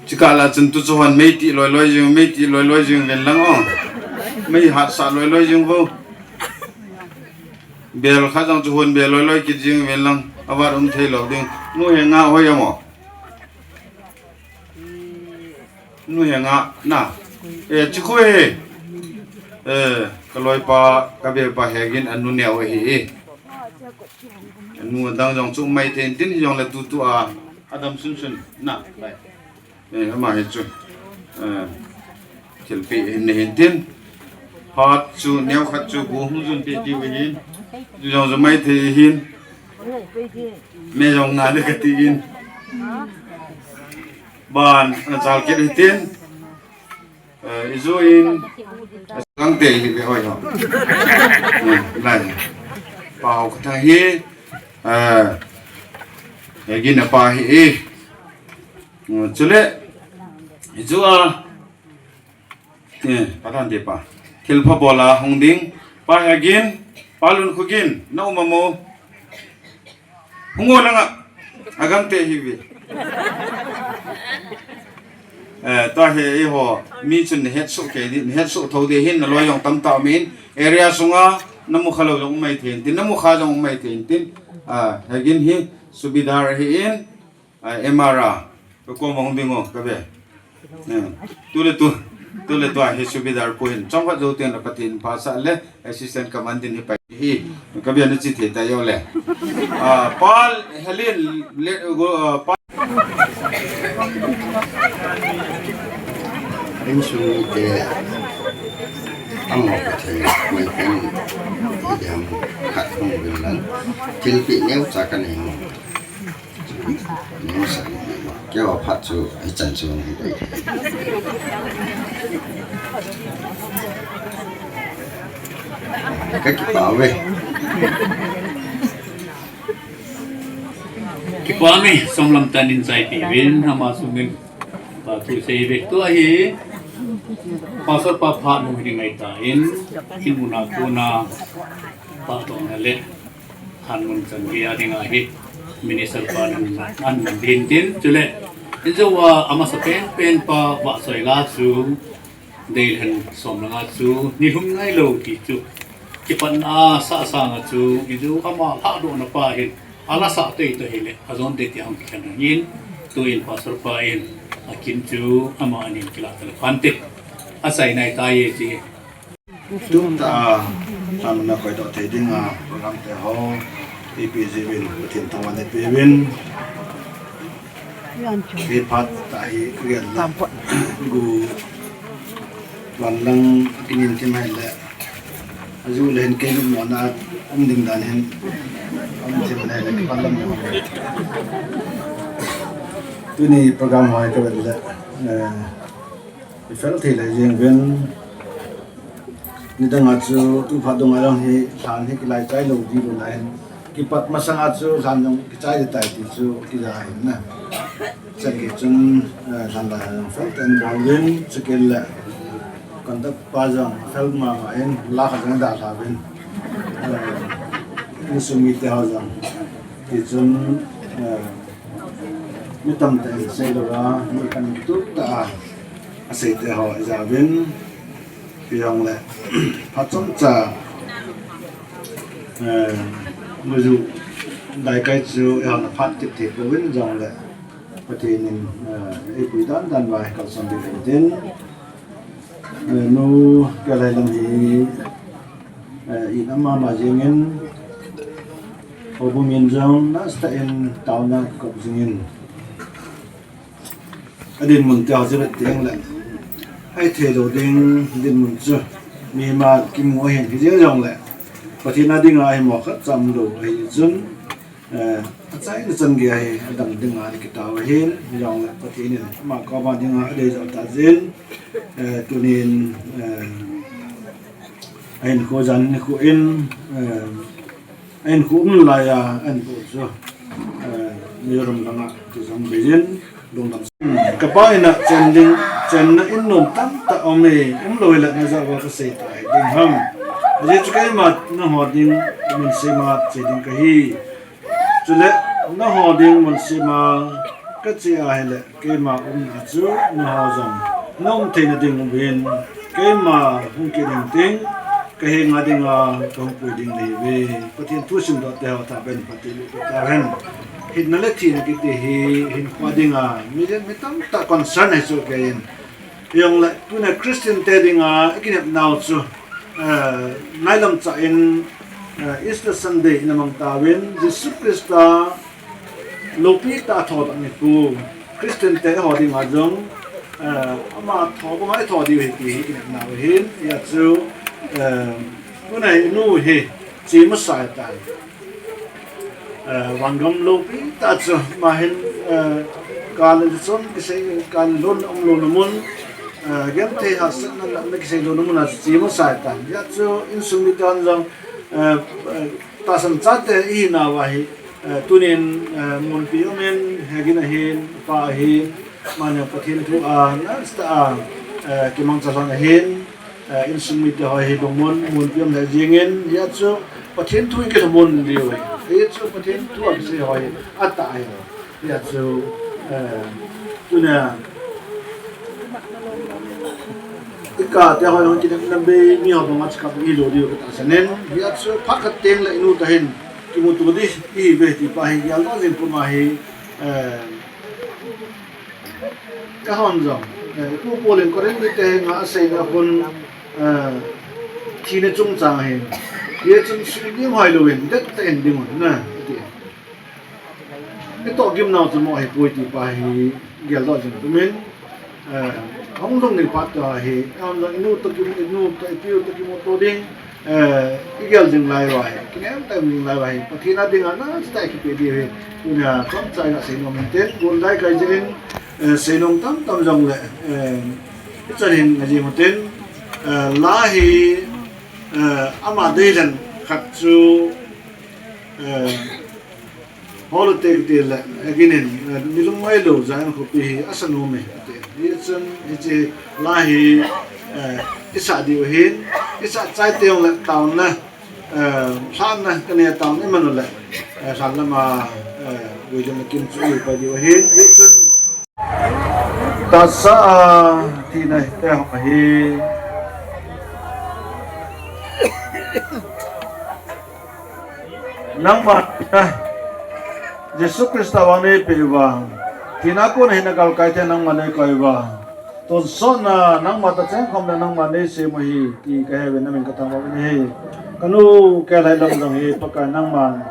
Chukah lah chun tu chu hon mei ti loiloi jing, mei ti loiloi jing uvin lang o. Mei hatsah loiloi jing uvo. Bel khat jong chu hon be loiloi kit jing uvin lang. Avat um thei lou ding. Nu henga hoi ham o. Nu henga na. Eh, chukhu hi. Eh, kaloipa, kabepa Hegin anu neo ahi. Anu adang jong chu um maithei intin, hijongle tutu a, adam sunsun na, bai. Eh, ama hi chu, eh, thilpeh hin nei hintin. Phat chu, neokhat chu, go hung jun peh diu ahin. Chu jong chu maithei ahin. Me jong nga de kati in. Ban, ana chal kit hitin. Eh, ijou in, Agangte ihiuve hoi ho. Hmm, lai. Pa Haokhothang hi, eh, Hegin apa ahi. Hmm, chule, ijou a, eh, pa Thante pa. Thilpha bol a hung ding. Pa Hegin, pa Lunkhohgin, na um am o. Hung o nanga, Agangte ihiuve. Eh, tua hi eiho, mi chun nahet soh kei di, nahet soh thou di hin, naloi jong tamtah um in, area sunga, namu kha lou jong um maithei intin, namu kha jong um maithei intin, ah, Hegin hi, subedar ahin, ah, M R a, ka kom a hung ding o, kabe. Eh, tule tu, tule tua hi subedar pu hin. Chomkhat jou teng le Pathen pha sah le assistant commandant hi pai hi. Kabe na chi thei ta jo le. Ah, pa Helen le, go, ah, pa. Insung te amo ka thei, mai pen, i dam khat hung bin lan. Thilpeh neocha ka nei mo. Nung sa ni, keiho phat chu, hichan chu hung hi dei. Ka kipah uve. Kipah uve, som lam tah in chaipi uvin, ama sungin, pa thu sei uve. Tua hi, Pastor pa phat hung hi ding ahitan, in mun a kona, phat hung le. Hanmun chan gei a dinga hi minister pa nan, nan, nan din tin, chule. Ijou a, amasa penpen pa Vahsoila chu, Deilhen Somlanga chu, nilhum nailou ti chu. Kipatna a sah sanga chu, ijou ama lhadohna pa hin, ala sah tei toh hile, ajon tei ti ahung kikhen ahin, tuin pastor pa in, akin chu, ama anin kila tale phante. Asai nai tai e ti. Tumtah a, lhanna koidoh thei dinga, program te ho, ipi jiuvin, Pathen thangvah in ipeuvin. Hi phat tah hi, kagel le, gu, van lang, kinin tim hai le, Aju le hin kei lungmonna um ding dan hin. Um thim le le kipat lam. Tuni program hoi ka vet le, eh, i fel thei le jing ven. Nidang a chu tu phat dung a jong hi lhan hi kilai chai lou di lou lai. Kipat masang a chu lhan jong kichai di tai ti chu kija hin na. Chaki chun, eh, lhan lai jong fel ten bol vin, chakil le. Conductor pa jong fel mama in la khat jong da la vin. Eh, insung mite ho jong. Ti chun, eh, mi tamtah in sei lou a, mi kan tup ta a, a seite ho i ja vin. Pi hong le, phat chomcha, eh, mu ju dai kai chu, eh, na phat tip thei pouvin jong le. Pathen in, eh, eipui dan dan uva kalson ding tin. Eh, nu Kelhailam hi, eh, in ama ma jingin, houbung in jong nasa tah in taona kop jingin. Adinmun te ho jong teng le. Ai thei lou ding dinmun chu. Mi ma kimu ahin hijeng jong le. Pathen a dinga hi mo khat cham lou ahi chun. Eh, achaina chan gei a hi, adam dinga i kitao ahin, hijong le Pathen in ama koma dinga adei jou ta jin, eh, tunin, eh, ahinkho jan hinkho in, eh, ahinkho um lai a, ahinkho chu, eh, Mizoram langa kijong bei jin, lungdam. Kapa in a chen ding, chenna in nom tamtah um e, um lou hile na ja uva kasei ta hi ding ham. Ajeh chu keima nangho ding mun sema che ding kahi. Chule, nangho ding mun sema kache ahile, keima umna chu nangho jong na um theina ding uvin, keima hung kit ding ting, kahenga dinga kahung pui ding nahiuve. Pathen thu simdoh te ho tah ben phatthei boh peh tahen. Hinna le thina kiti hi hinkho dinga mi, mi tamtah concern ahi chu kei in. Hijong le, tuna Christian te dinga i kinepnau chu, eh, nailam chah in, eh, Easter Sunday ina mang tauvin, Jesu Christa loupi tah a thodoh nikho, Christian te ho dinga jong, eh, ama tho, ama i tho diu ahi ti hi i kinepnau ahin, hijeh chun, eh, tuna i nu hi, che masa tan. Eh, vangam loupi tah chu, ama hin, eh, kal le chun kisei, kal le lhon umlouna mun, eh, genthei hahsatna na kisei louna mun a chu che masa tan. Hijeh chun insung miten jong, eh, eh, tahsan chate i hinauva hi, eh, tunin, eh, Munpi um in, Hegin ahin, pa ahin, ama jong Pathen thu a, nasa tah a, eh, kimangcha lhon ahin, eh, insung mite ho hi lungmon, Munpi um le jingin, hijeh chun Pathen thu in kilhamon diu ahi. Hijeh chun Pathen thu a kisei ho hi atah ahi. Hijeh chun, eh, tuna i kate ho jong kinepna bei mi ho banga chu kap i lou diu katahsan in. Hijeh chun phat khat teng le i nu tah hin kimuto ding ihiuve ti pa hi geldoh jing puma hi, eh, Ka hon jong, eh, Pu Paul in Corinth mite henga aseina hun, eh, thina chungchang ahi. Hijeh chun suding hoilouvin, dettah in ding un, na, ati. Itoh gimnau chu mo ahipoi ti pa hi geldoh jing tumin, eh, hung lhung ding phat tua hi, hung lhung inu toh kimu, inu toh ipiu toh kimuto ding, eh, i gel jing lai uva hi, kinem tah jing lai uva hi, Pathen a dinga nasa tah a kipe diu hi, tuna chomcha i gasei nom in tin, gon dai kai jeh in, eh, seinom tamtam jongle, eh, ichan hin ngaji mo tin, eh, la hi, eh, ama deilhen khat chu, eh, Hol u te kiti le, eh, Hegin in, eh, nilung ngailou Zion khopi hi asa nom e, ati. Hichun, hiche la hi, eh, isah diu ahin, isah chai teng le taona, eh, lhanna kanei taona iman u le, eh, lhan lama, eh, William Kim chu ipai diu ahin, hichun. Tahsa a thina hi te ho hi. Nangma, eh, Jesu Christa vang neipeh uva, thina kona hin nagalkai thei nangma neikoi uva, tonsot na nangma tacheng khom le nangma neisem u ahi, ti kahe uvin namin kathangvah uvin ahi. Kanu Kelhailam jong hi Pakai nangman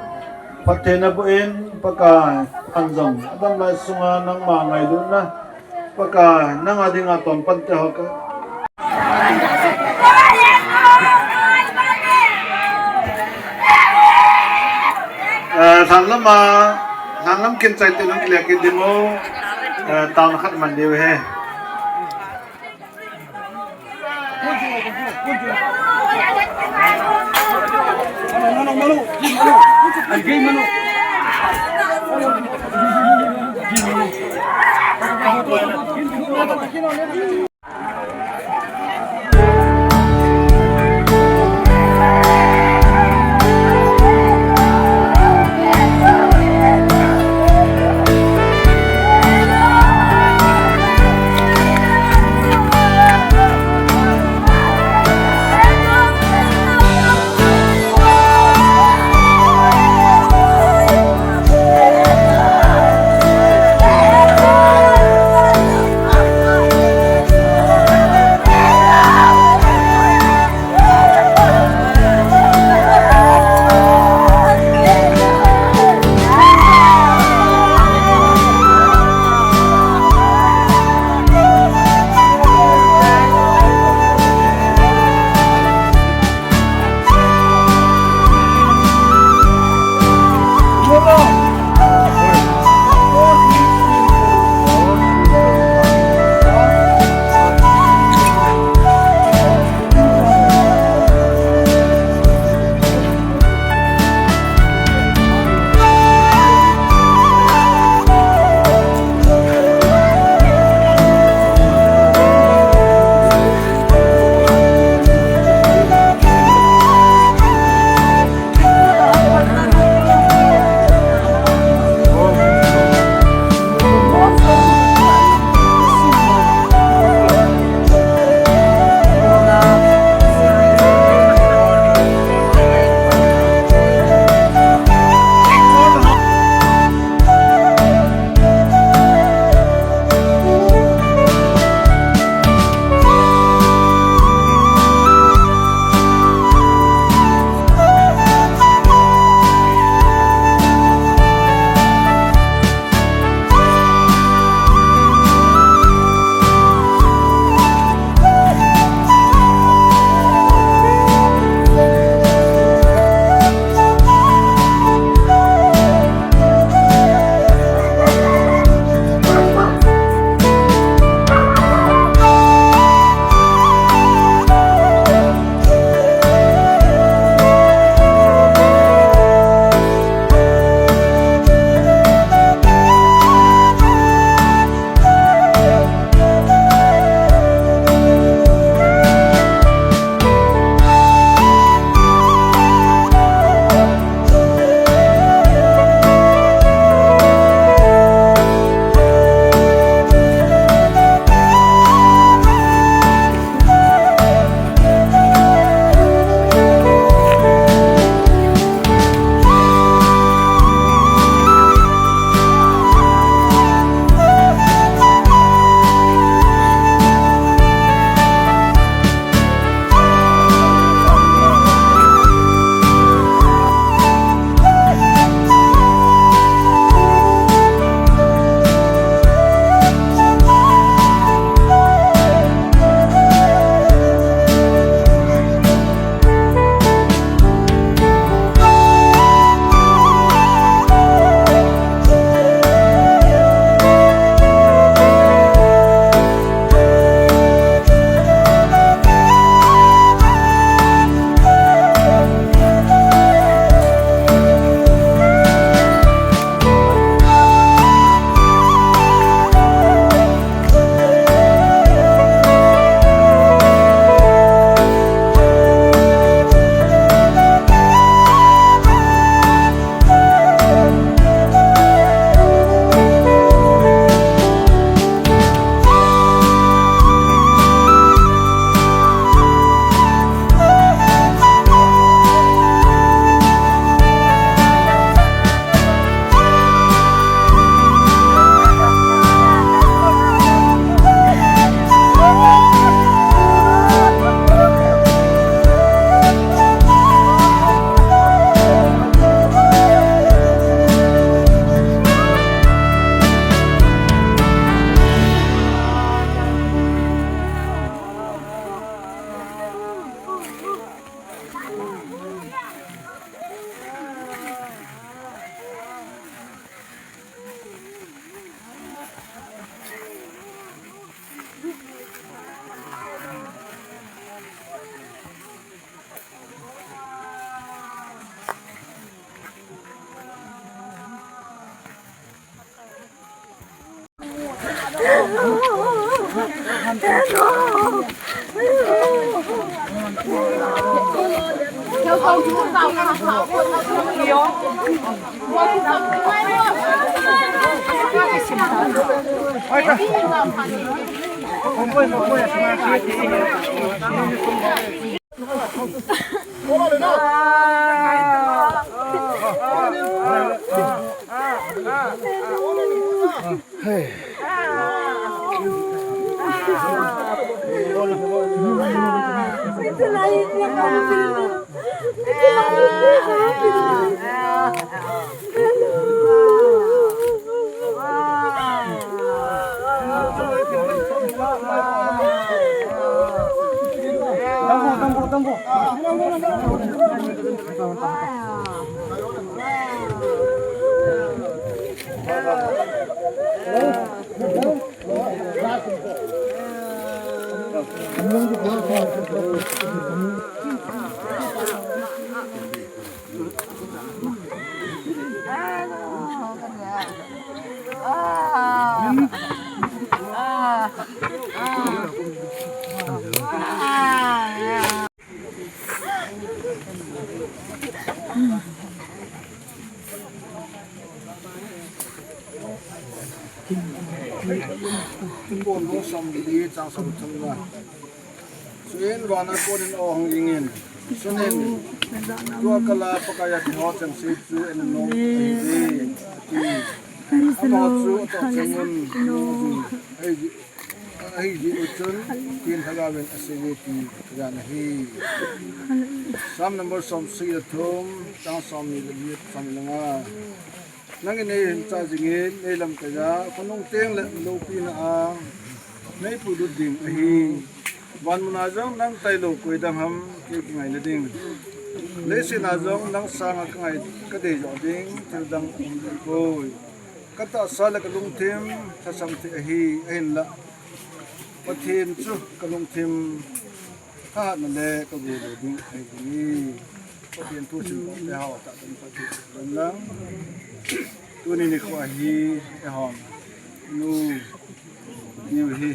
phatthei naboh in, Pakai, an jong adam lai sunga nangma ngailutna, Pakai, nang a dinga ton pan te ho ka. Sanglam a, sanglam kin chai te nung kile kit ding o, eh, taona khat man diu he. Kon bung som li chang som thum na. Chuin vana konin aw hung jingin, sunin, tua kala Pakaiya thilha chengse chu en nom ahi ve, ati. Amaho chu atoh cheng un, ahi jeh, ahi jeh u chun, tin lhagaovin asei e ti kajan ahi. Psalm number som sagi le thum, chang som ni le li, som ni le nga. Nangin nei hinchah jingin, nei lamkaiya, khonung teng le loupina a, nei puilut ding ahi. Van muna jong nang tailou koi dang ham, kei kingaina ding. Leiset a jong nang sanga kangai, kadei joh ding, thil dang um ding poi. Katahsa le kalungthim, thasam thei ahi, ahinla. Pathen chu kalungthim, thahatna le kagol lou ding ahi. Pathen thu sim te ho tah ten Pathen thu lang. Tuni nikho hi, eihon, nu, niu hi.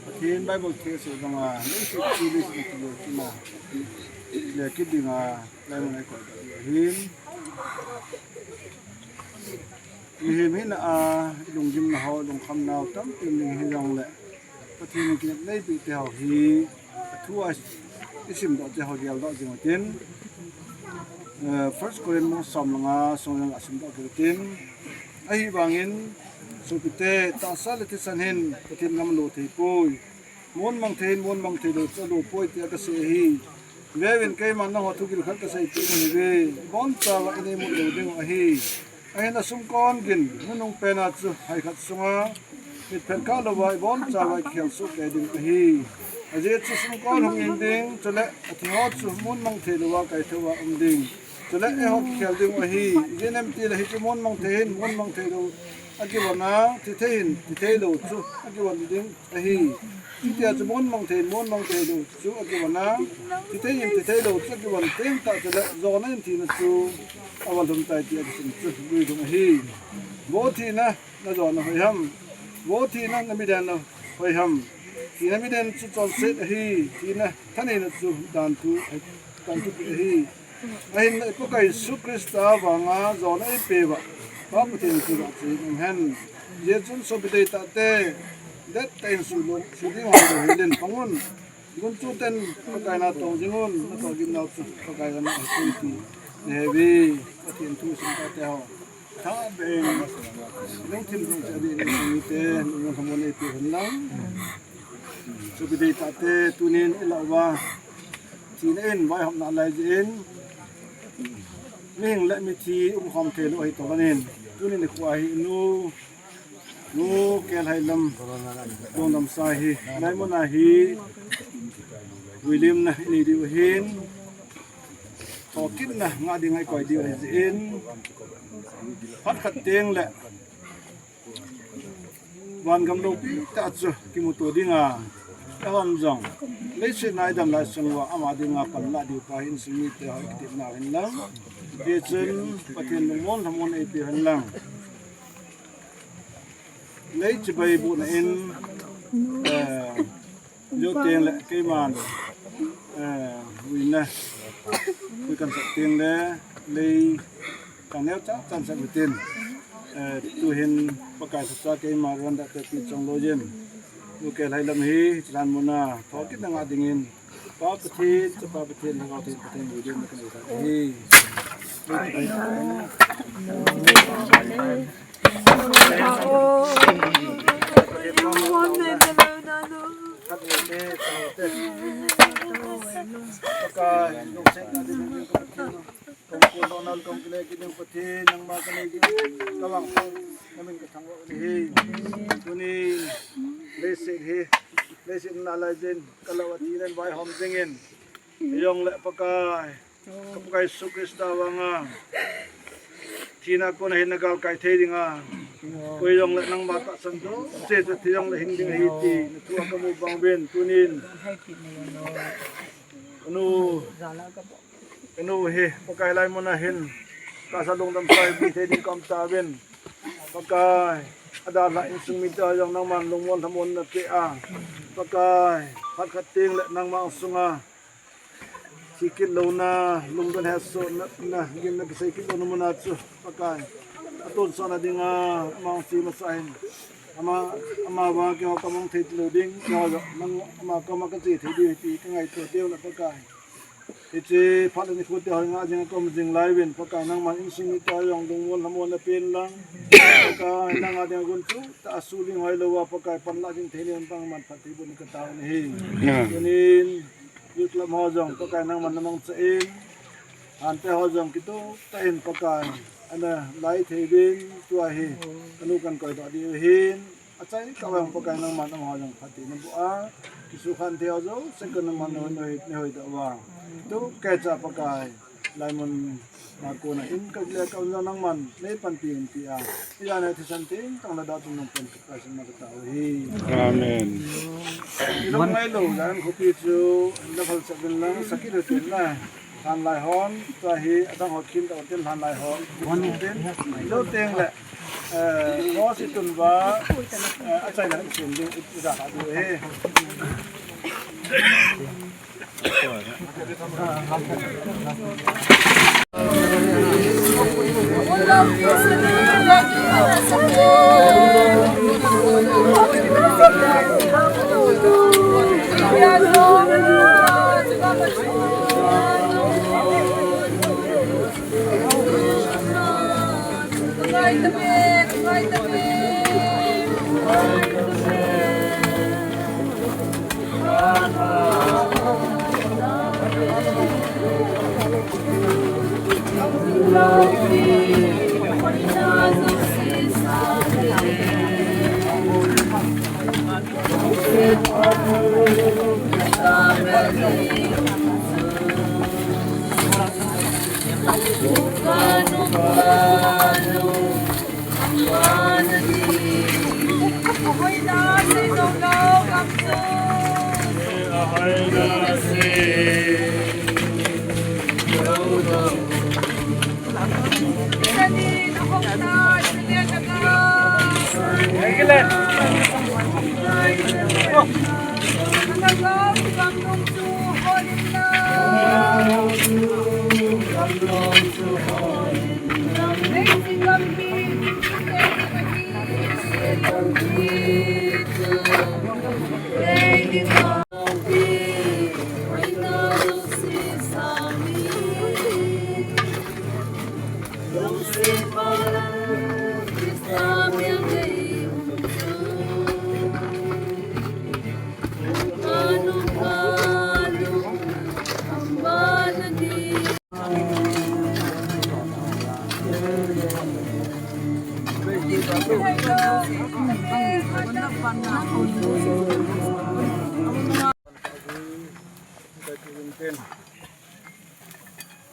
Pathen Bible thilse banga, leiset chu leiset kile kina, le kidinga, lai mun ai koi ahin. Mihem hina a, ilunggimna ho, ilungkhamna ho, tampi ning hijongle. Pathen in kinepna eipeh te ho hi, athua isimdoh te ho geldoh jing utin. Eh, First Corinth bung som le nga, sung le nga simdoh kit utin. Ahivangin, sopite, tahsa le thisan hin, Pathen gam alo thei poi. Mon mang thei hin, mon mang thei lou chu alo poi tia kasei ahi. Veuvin keiman nangho thugil khat kaseipeh nahi ve. Ibonchauva inei mut lou ding ahi. Ahin asumkon gin, nunung pena chu hai khat sunga, mitphet kah louva ibonchauva ikhel soh kei ding ahi. Ajeh chu sumkon hung in ding, chule athi ho chu mon mang thei louva kaithouva um ding. Chule eiho kikhel ding ahi. Ijeh inem itile hichu mon mang thei hin, mon mang thei lou akivon a, thi thei hin, thi thei lou chu akivon ding ahi. Hitia chu mon mang thei, mon mang thei lou chu akivon a, thi thei hin, thi thei lou chu akivon teng tah chule, jona in thina chu avalhum tai tia kisim chu lui lhung ahi. Vo thina, najona hoiham? Vo thina, namidenna hoiham? Thina miden chu chonset ahi, thina thaneina chu danthu, danthu ahi. Ahinla i Pakai Jesu Christa vanga jona eipeuva, Pa Pathen chu vahchoi in umhen. Hijeh chun sopi deitahte, dettah in suhlou, suhding ho lou hel in pang un. Gunchu ten Pakai na tong jing un, natoh gimnau chu Pakai in ahetoi ti nahe uve. Pathen thu sim tate ho. Thabeh in, lungthim lungchai ding in mite, lungmon lhamon eipeh hen lang. Sopi deitahte, tunin ilah uva. Thina in vaihopna lai jeh in, mihing le mithi umkhom thei lou ahi toh kanin. Tuni nikho hi nu, nu Kelhailam, Dongdamsa hi, lai muna hi, vuilimna inei diu ahin, thokitna ngah ding a ikoi diu ahi jeh in, phat khat teng le, van gam loupi tah chu kimuto dinga, eihon jong, leiset a idam lai sung uva ama dinga panlah diu pa hin sung mite ho kitepna hin lang. Hichun Pathen lungmon lhamon eipeh hen lang. Lei chibai buhna in, eh, Jou teng le keiman Eh, uina. Ui kan sak ting le, lei kan neo cha chan sak tin. Eh, tu hin Pakai sa sa keima ron da te pi chong lo jin. Lu ke lai lam hi, chan muna, tho kit na nga dingin. Pa Pathen, Chapa Pathen, Lhagao Theng Pathen, Pathen, Pathen, Pathen, Pathen. Kong kul lo nal kong kile ki ding Pathen, nangma ka nei ding, ka vang pang, na min ka thangvah u ahi. Tuni, leiset hi, leiset na lai jin, ka lo a thi len vaihom jingin. Jong le Pakai, ka Pakai Jesu Christa vanga. Thina kona hin na galkai thei dinga. Koi jong le nangma tahsan chu, se chu thi jong le hing ding ahi ti, na thu a ka mu bang uvin, tunin. Ka nu, ka nu hi, Pakai lai muna hin, ka sa lungdam sai pi thei ding ka um tauvin. Pakai, a dalha insung mite jong nangman lungmon lhamon na pe a. Pakai, phat khat teng le nangma ang sunga. Thi kit louna, lungdon hesohna, na, gimna kisei kit louna muna chu, Pakai. A tonsot na dinga, amang thi masa hin. Ama, ama vang keiho ka mong thei lou ding, keiho jong, nang, ama koma ka che thei ding, ti ka ngaito teu na Pakai. Hiche phat le nikho te hoi nga jing kom jing lai uvin Pakai nangman insung mite jong lungmon lhamon na pen lang. Pakai nang a ding gun chu ta su ling hoi lou a Pakai panla jing thei len bang man phat thei bou in ka tao nahi. Tunin youth club ho jong Pakai nangman na mangcha in. Ante ho jong kitup tah in Pakai ana lai thei uvin tua hi ka nu kan koi doh diu hin. Achai kah vang Pakai nangman amaho jong phatthei naboh a, kisukhan thei ho jouse ka nangman nahoi, nahoi doh uva. Tu kecha Pakai, laimun a kona in ka le ka un jong nangman nei panpi un tia. Ijat nia thisan teng tong lada tum nang pen ka sin na ka tao hi. Amen. Ilung ngai lou, jan khopi chu, la phal sa bin lang, sakit ho tin na. Lhan lai hon, tua hi adang ho khin tah tin lhan lai hon. Hon tin, lo teng le, eh, ho si tun va, eh, achaina sim ding i, i da ka du he.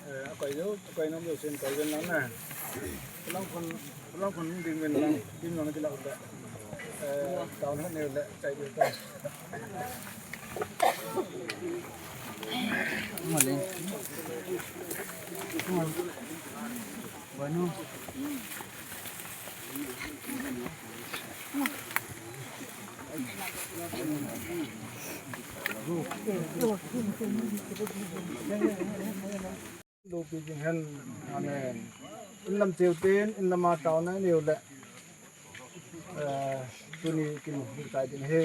Eh, akai jo, akai nam jo sen kai ven lang na. Lang khun, lang khun ding ven lang, ding lang kila unda. Eh, down han ne le, chai de ta. Malen. Bueno. Lopi jing hen. Amen. In lam cheu ten, in lam a taona neu le. Eh, tuni kin kai din he.